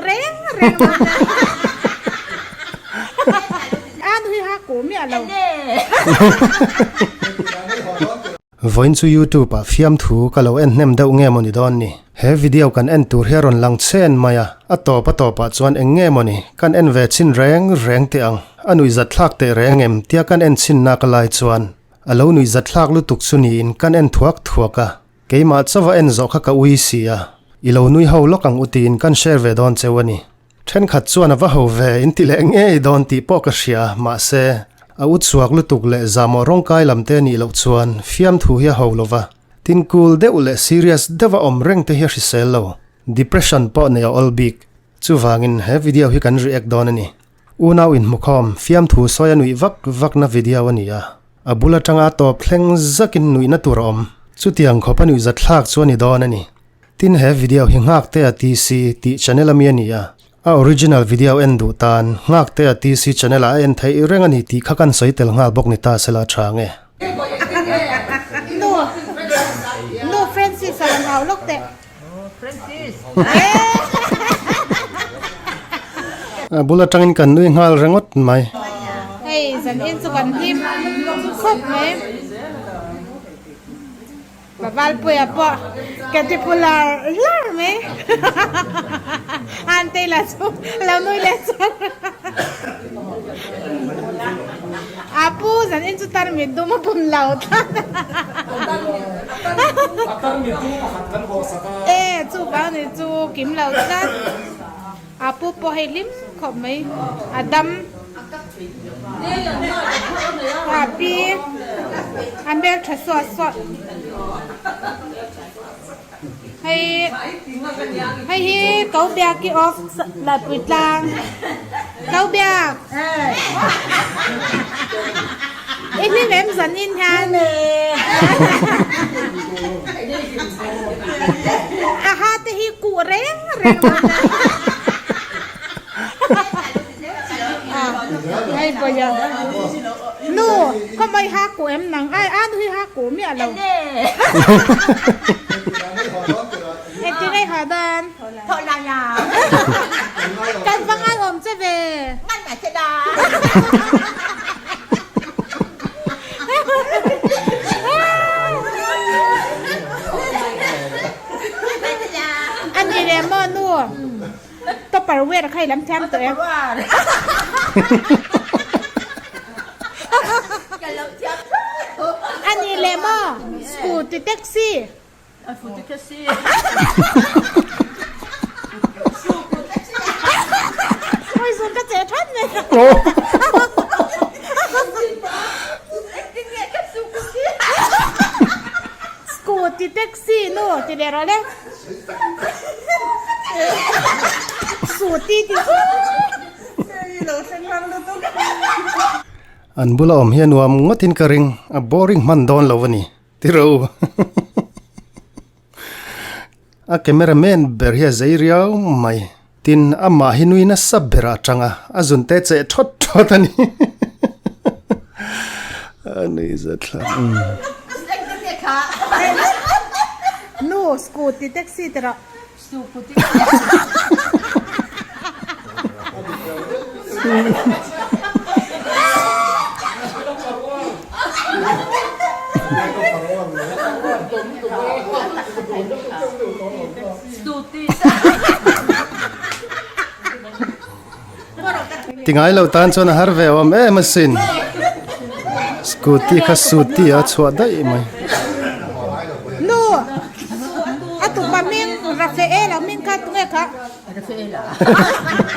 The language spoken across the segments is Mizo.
reng reng lo na. A nui ha ku miah lo. Vawiin chu YouTube ah fiamthu ka lo en hnem deuh nge mawni dawn ni. He video kan en tur hi a rawn lang chen mai a, a tawp a tawpah chuan eng nge mawni kan en ve chin reng reng teh ang. A nuihzat thlak teh reng em tia kan en chinnak lai chuan a lo nuihzat thlak lutuk chu niin kan en thuak thuak a. Keimah chauha en zawh kha ka ui si a, i lo nui ho lawk ang u tiin kan share ve dawn cheu a ni. Thenkhat chuan a va ho ve in ti leh ngei dawn tih pawh ka hria, mahse, a u chhuak lutuk leh zahmawh rawngkai lam te nih loh chuan fiamthu hi a ho lo va, tin cool deuh leh serious deuha awm reng te hi a hrisel lo, depression pawh nei a awl bik. Chuvangin he video hi kan react dawn a ni. Unau inhmukhawm fiamthu sawi a nuih vak vakna video a ni a. A bul atanga tawp thleng zakin nuihna tur a awm. Chutiang khawp a nuihzat thlak chu a ni dawn a ni. Tin he video hi Nghaktea TC tih channel ami a ni a. A original video en duh tan Nghaktea TC channel ah a en theih reng a ni tih kha kan sawi tel nghal bawk ni ta sela tha nge. Nu Nu Francis a rawn au lawk teh. A bul atangin kan nui nghal ringawt mai. Hei zan in chu kan hlim khawp mai. Valpuia pawh ka ti pu lar lar mai. An tei lah chu lo nui leh char. A pu zan in chu tarmit dum a bun lo tlat. E chu vang ni chu kim lo tlat. A pu pawh hei hlim khawp mai a dam. A pi a hmel tha suah suah. Hei hei hi ko biak i off laipui tlang ko biak i hlim em zan in hian a ha te hi kuh reng reng lo na hei pawh nu khaw mai ha kuh em nang ai a nu hi ha kuh miah lo. Engtin ei haw dawn? Thawh la la. Kan va ngai awm che ve. Ngai mai che da. A ni leh maw nu? Tupperware kha i lam thiam tawh em? A ni leh maw? Scooty taxi. Oi zun ka che that mai. Scooty taxi nu ti leh rawh le. Scooty ti An bula awm hi a nuam ngawtin ka ring, a boring hman dawn lo a ni. Tiro. A camera man ber hi a zei riau mai. Tin, amah hi nui nasa berah a tang a, a zun te cheh thawt thawt a ni. A nui zat thla. Nu, scooty taxi te rawh. Ti ngai lo tan chuan a har ve awm em asin. Scooty kha suti a chhuah daih mai. Nu a tupa hming Rafaela hming kha tunge kha? Rafaela.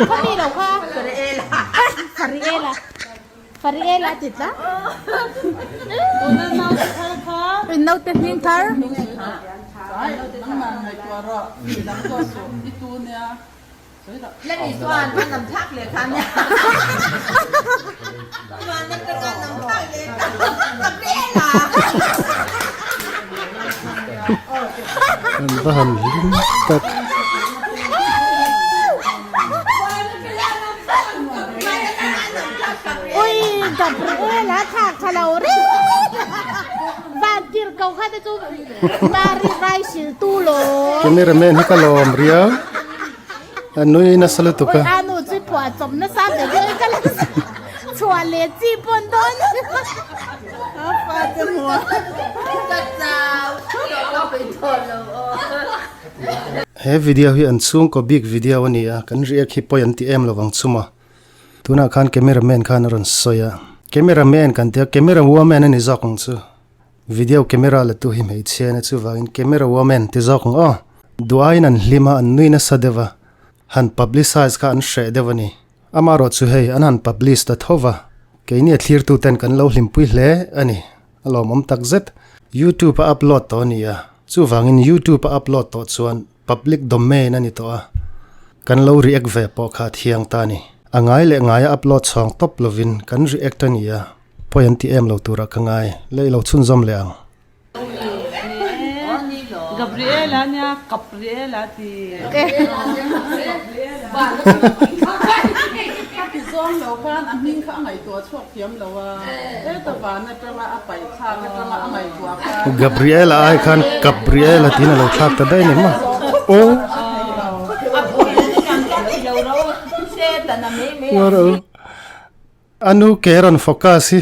Khaw mi lo kha? Fariela. Fariela. Fariela a ti tlat. Naute hming thar. An va han hlim tak. Ui Gabriela thlak tha lo reng van tir ko kha te chu Mari rai sil tu lo. Cameraman hi ka lawm riau. A nui nasa lutuk a. Oi anu chu phuah chawp nasa ve deuh ka la chhuah leh chi pawn dawn. A fate hmuh. Ka chau tawh ka hawi tawh lo aw. He video hi an chhungkaw bik video a ni a, kan react hi pawi an ti em lovang chuma. Tunah khan camera man khan a rawn sawi a, camera man kan tia camera woman a ni zawk ang chu. Video camera la tu hi hmeichhia ania chuvangin camera woman ti zawk ang aw. Duaiin an hlim a, an nui nasa deuh a, han publicise kha an hreh deuh a ni. Amaherawh chu hei an han publish ta tho va, keini a thlirtu ten kan lo hlimpui hle a ni. A lawmawm tak zet. YouTube a upload tawh a ni a, chuvangin YouTube a upload tawh chuan public domain a ni tawh a, kan lo react ve pawh kha a thiang ta a ni. A ngai leh ngaia upload chhawng tawp lovin kan react a ni a. Pawi an ti em lo turah ka ngai, lei lo chhunzawm leh ang. Gabriela nia Capriela ti. A ti zawng lo khan a hming kha a ngaihtuah chhuak thiam lo a, heta van atanga a paih thlak atanga a ngaihtuah khan. Gabriela ai khan Capriela tiin a lo thlak ta daih ni maw? Aw. A nu ke rawn focus hi.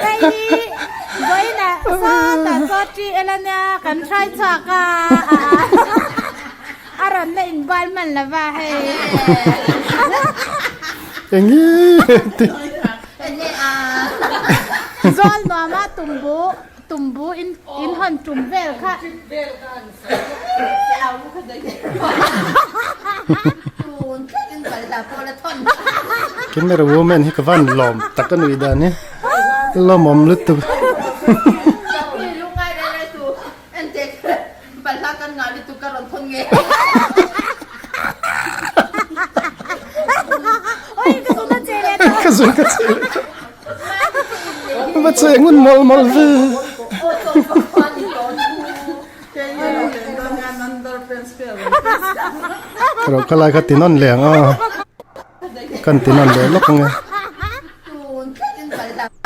Hei hi vawiinah sawtah saw ṭi el a nia kan hrai chhuak a a rawn la inbual hman lo va hei. Enge ti. Zawl nuama tumbu tumbu in in hawn tum vel kha. Camera woman hi ka van lawm tak a nuih dan hi lawmawm lutuk. Ka zun ka che leh tawh. Va che ngun mawlh mawlh ve. Ro ka lai kha ti nawn leh ang aw kan ti nawn leh lawk ang e.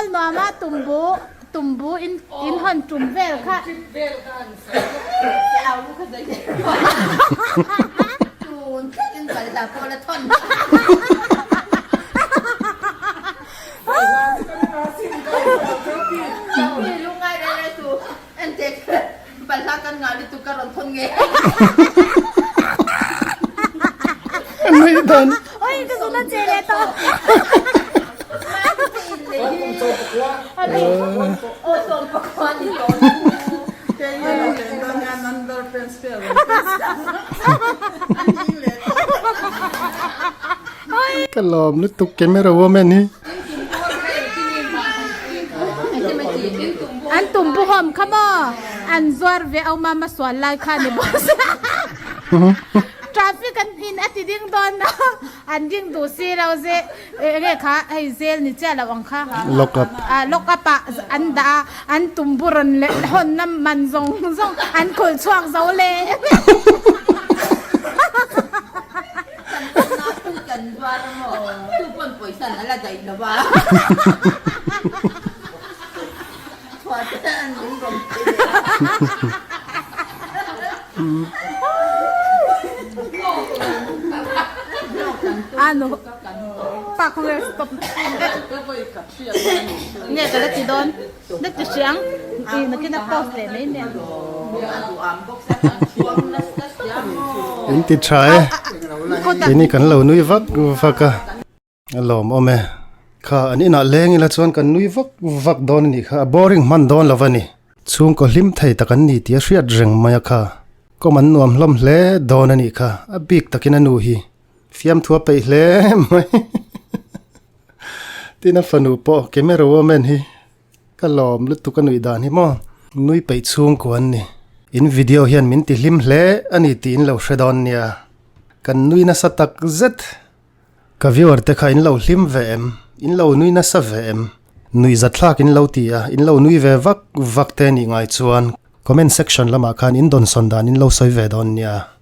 Nuama tumbu tumbu in in hawn tum vel kha. Nuih dan. Oi ka zun a che leh tawh. Ka lawm lutuk camera woman hi. An tum buhawm kha maw an zuar ve au mama sual lai kha ni bawk sia traffic an in a ti ding dawn a an ding duh si lo ze enge kha hei zel ni chiah lo ang kha lock up ah lock up ah an dah a an tum bu rawn leh hawnna man zawng zawng an khulh chhuak zo le. Ano pa kung stop nge ka la ti dawn na ti hriang i nakin a post leh mai nen In ti tha e keini kan lo nui vak vak a a lawm awm e kha an inah leng ila chuan kan nui vak vak dawn a nih kha a boring hman dawn lo a ni chhungkaw hlim thei tak an ni tih a hriat reng mai a kha kawm an nuam hlawm hle dawn a nih kha a bik takin a nu hi fiamthu a peih hle mai tin a fanu pawh camera woman hi. Ka lawm lutuk a nuih dan hi maw? Nui peih chhungkua an ni. In video hian min ti hlim hle a ni tih in lo hre dawn nia. Kan nui nasa tak zet. Ka viewer te kha in lo hlim ve em? In lo nui nasa ve em? Nuihzatthlak in lo ti a, in lo nui ve vak vak te nih ngai chuan comment section lamah khan in dawnsawn dan in lo sawi ve dawn nia.